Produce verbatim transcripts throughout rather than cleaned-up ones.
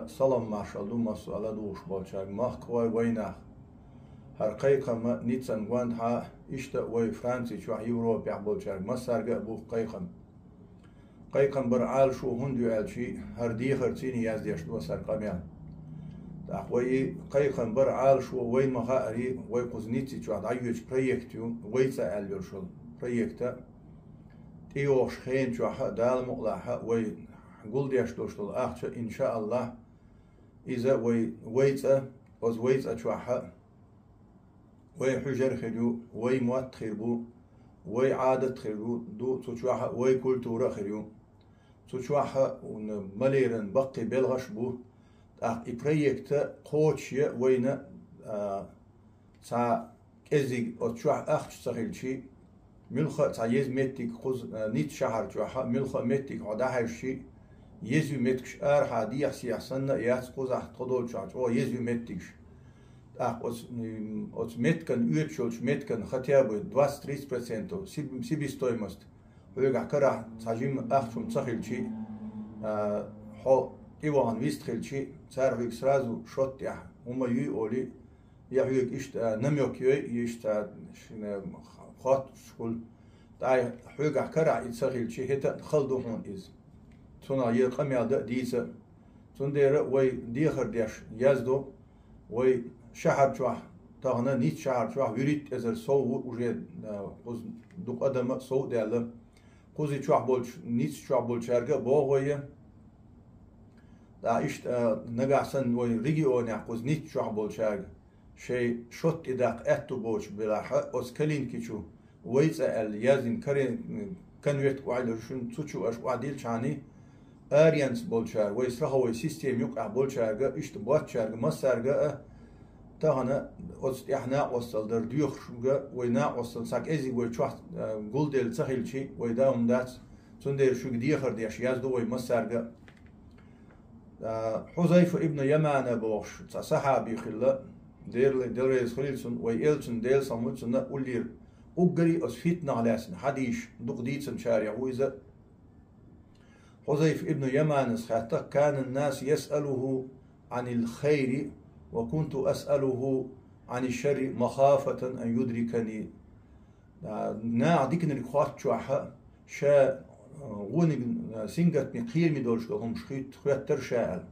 Салам маршал ду массо а ладугӀуш болчаьрга, махкахой, вайнах. ХӀара кхайкхам Ниццан гондахьа, иштта вай Франци чохь, Европехь болчаьрга массаьрга а бу кхайкхам. Кхайкхам бар Ӏалашо хӀунда ю аьлча, хӀара дехарца яздеш ду аса хӀара къамел. ТӀаккха вай и кхайкхам бар Ӏалашо вайна ма хаъара, вай кхуза Ницци чохь дӀайоьдучу проект ю, вай цӀа аьлла йолуш йолу проекта. ТӀейогӀуш хенан чохь а, Дала мукъалахь а, вай гулдеш долуш долу ахча, иншааллахь, иза вай, вай цӀа, оцу вай цӀа чохь а, вай хьуьжар хир ю, вай мотт хир бу, вай Ӏадат хир ду, ду, цу чохь а вай культура а хир ю. Цу чохь а вуна малеран баккхий белхаш а бу. ТӀаккха и проект кхочушъян вайна, а, цхьа кӀеззиг оцу чохь ахча ца хилчи, муьлхха а цхьа еза меттиг кхуза, а, Ниццан шахьар чохь а, муьлхха а меттиг хьо дӀахьаьжчи, еза ю меттигаш арахьа дехьа-сехьа санна а яц, кхузахь тхо долчохь чӀогӀа еза ю меттигаш. ТӀаккха оцу, м, оцу меттиган, оьцуш йолчу меттиган хотя бы двадцать-тридцать процентов себ-, себестоимость хьоьгахь карахь цхьа жимма ахча хӀума ца хилчи, а, хьо тӀевахана вист хилчи, цара хьоьга сразу шот тӀехь хӀума юй олий, я хьоьга иштта, а, намёк йой, иштта, а, шина хоттуш хуьлу. ТӀаккха хьоьгахь карахь и ца хилчи, хӀета а хала ду хьуна иза. Цунах я къамел дан а дийца а. Цундела вай дехар деш яздо, вай шахьар чохь, тахана Ниццан шахьар чохь вуьрхӀитта эзар сов ву уже, а, кхуза дукха адам а сов а даьлла. Кхуза чохь болчу, Ниццан чохь болчаьрга а боху вай, ткъа иштта, а, нагахь санна вай регионехь кхуза Ниццан чохь болчаьрга шайн шот тӀедаккха аьтту боцуш белахь а, оцу калинки чу вай цӀа аьлла яздина карен-, конверт охьадуьллуш, цу чу аша охьадилличхьана, аренца болчара, вай страховой система юкъахь болчаьрга, иштта боцчаьрга массаьрга а, тахана оцу тӀехь накъосталла дар доьхуш верг, вай накъосталла цхьа кӀеззиг вай чохь, а, гулделла ца хилчи, вай дан хӀума дац, цундела шуьга дехар деш яздо вай массаьрга а. А, Хьузайфа ибн Ямана бохуш цхьа сахьаби хилла, Дела, Дела реза хилла цунна, вай элчанна, Делан салам хуьлда цунна, уллера уггаре а оцу фитнах лаьцна хьадисаш дукха дийцинчарех ву иза. Хьузайфа ибн Яманас хаьттира: «كان الناس يسألونه عن الخير وكنت أسأله عن الشر مخافة أن يدركني». А, наха диканиг хоттучохь а, ша, а, вониг, а, сингаттаме, кхераме долуш долу хӀумаш хӀуьтту, хоьттура ша аьлла.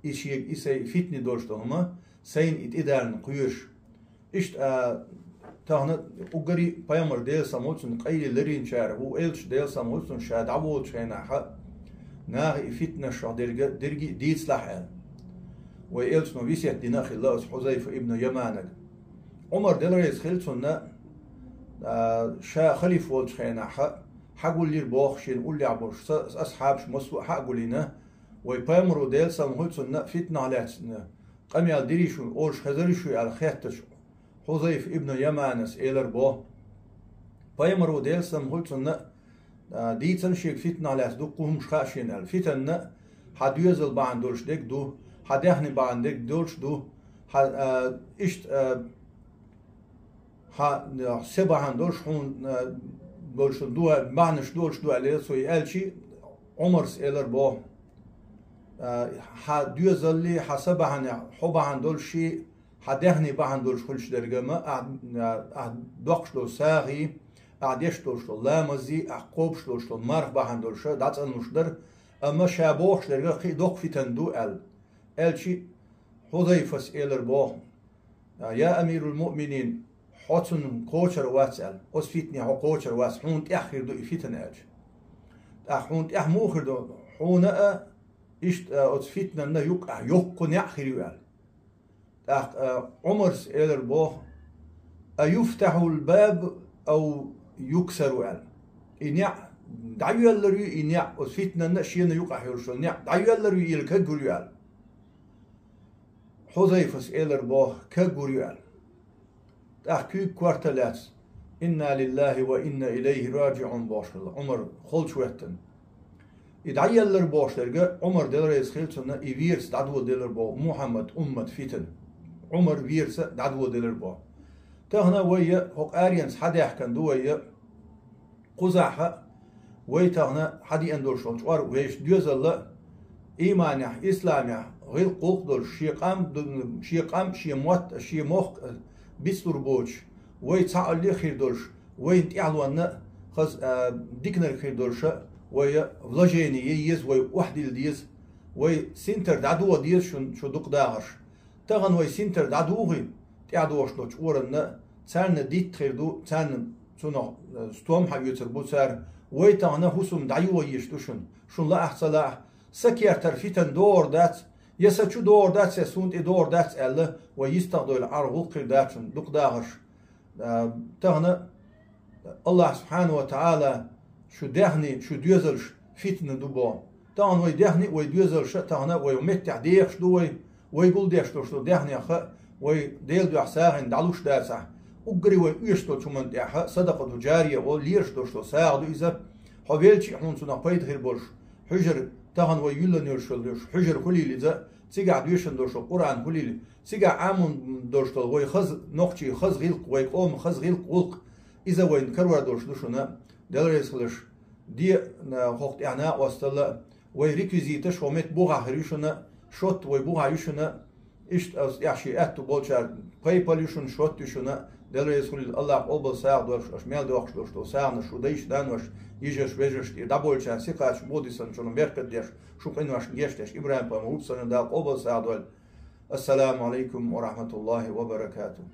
И шега, и сайн фитне долуш долу хӀума, сайна и тӀедаллина кхоьруш. Иштта, а, тахана уггаре а пайхамар, Делан салам хуьлда цунна, къайле ларийначара ву элча, Делан салам хуьлда цунна, ша дӀаволучу хенахь а, наха и фитнаш дерг а, дерриг а дийцалахь аьлла. Вай элчано весет дина а хилла оцу Хьузайфа ибн Яманага. Ӏумар, Дела реза хилла цунна, а, ша халифа волчу хенахь а, хьагулйира боху шена уллехь болуш са-, асхьабаш массо а хьагулйина, вай пайхамаро, Делан салам хуьлда цунна, фитнах лаьцна къамел дирий шуна, олуш хезарий шу аьлла хеттачу Хьузайфа ибн Яманас элира боху: пайхамаро, Делан салам хуьлда цунна, а, дийцина шега фитнах лаьцна дуккха хӀумаш хаьа шена аьлла. Фитанна хьан доьзал бахьана долуш дерг ду, хьан даьхни бахьана дерг долуш ду, хьан, а, иштта, а, хьан, а, се бахьана долуш хьуна, а, долуш ду, бахьанаш долуш ду аьлла, цо и аьлчи, Ӏумарс элира боху: а, хьан доьзаллий, хьан са бахьана, хьо бахьана долуш ший, хьан даьхни бахьана долуш хуьлуш дерг а ма, ахь, ахь доккхуш долу сагӀий, ахь деш долуш долу ламазий, ахь кхобуш долуш долу марха бахьана долуш дӀацӀанлуш дара, амма ша бохуш дерг а кхин а доккха фитан ду аьлла. Аьлчи Хьузайфас элира боху: «Я амирул муъминин, хьо цунна кхочур вац», — аьлла. «Оцу фитне хьо кхочур вац, хьуна тӀехь хир ду и фитан», — аьлча. «ТӀаккха хьуна тӀехь муха хир ду? Хьуна а, иштта, а, оцу фитнанна юккъехь йоккха неӀ хир ю», — аьлла. ТӀаккха, а, Ӏумарс элира боху: «Аюфтахьул баб ау юксару», — аьлла. «И неӀ дӀайоьллар ю, и неӀ, оцу фитнанна а шена юкъахь йолуш йолу неӀ дӀайоьллар ю, или кагур ю?» — аьлла. Хьузайфас элира боху: «Кагур ю», — аьлла. ТӀаккха куьйга корта лаьцна: «Инна лиллахи ва инна илайхи раджиӀун», — бохуш хилла Ӏумар холчу хӀоьттина. И дӀаеллар бохуш дерг а, Ӏумар, Дела реза хилла цунна, и верца дӀадоладелар боху Мухьаммад уммат фитан. Ӏумар верца дӀадоладелар боху. Тахана вай а хӀокху аренца хьадаьхкина ду вай а, кхузахь а вай тахана хьадеана долуш долу чкъор вешан доьзалла а, ийманехь, исламехь, гӀиллакх-гӀулакх долуш, шен къам, ду-, шен къам, шен мотт, шен мохк бицлур боцуш, вай цхьаалле а хир долуш, вайна тӀаьхьалонна а хаза, а, диканиг хир долуш а, вай вложение е еза, вай охьадилла деза, вай синтар дӀадоха деза шуна шу дукха дахарш. Тахана вай синтар дӀадохий, тӀаьхьадогӀуш долчу урамна царна дитт хир ду, царна цунах, э, стом хьаоьцур бу цара. Вай тахана хӀусам дӀайоха езаш ду шуна. Шуна лаахь а, ца лаахь а, са кертара фитан догӀур дац, я са чу догӀур дац, я суна тӀе догӀур дац аьлла, вай йистах дойла Ӏар гӀуллакх хир дац шуна дукха дахарш. А, тахана Аллахь субхьанаху ва таӀала шу даьхни, шу доьзалш фитна ду боху. Тахана вай даьхни а, вай доьзалш а, тахана вай меттехь дехаш ду вай, вай гулдеш долуш долу даьхнех а, вай Делан дуьхьа сагӀина дӀалуш дацахь, уггаре вай оьшуш долчу хӀуманна тӀехь а садакъату джария олу, лелаш долуш долу сагӀа ду иза. Хьо велча а хьуна цунах пайда хир болуш, хьуьжар, тахана вай юьллан йолуш йолу хьуьжар хуьлийла иза, цигахь доьшан долуш долу Къуръан хуьлийла, цигахь Ӏамон долуш долу вай хаза нохчийн хаза гӀиллакх, вай къоман хаза гӀиллакх-гӀуллакх, иза вайна карор долуш ду шуна, Дела реза хуьлуш. Де, на, хӀокху тӀехь накъосталла, вай реквизиташ хӀокху метта бухахь хир ю шуна, шот вай бухахь ю шуна, иштта оцу тӀехь шен аьтту болчара пайпал ю шуна, шот ю шуна, Дела реза хуьлийла, Аллахь къобал сагӀа долуш, аша мел доккхуш долуш долу сагӀанаш шу дайша, данош, йижарш, вежаршна тӀе дӀаболчарна сиха кхача, боху дисана шуна беркат деш, шун къиношна гечдеш, ИбрахӀим-пайхамар вукхарна Дала къобал сагӀа дойла. Ассаламу алайкум ва рахматуллахи ва баракатух.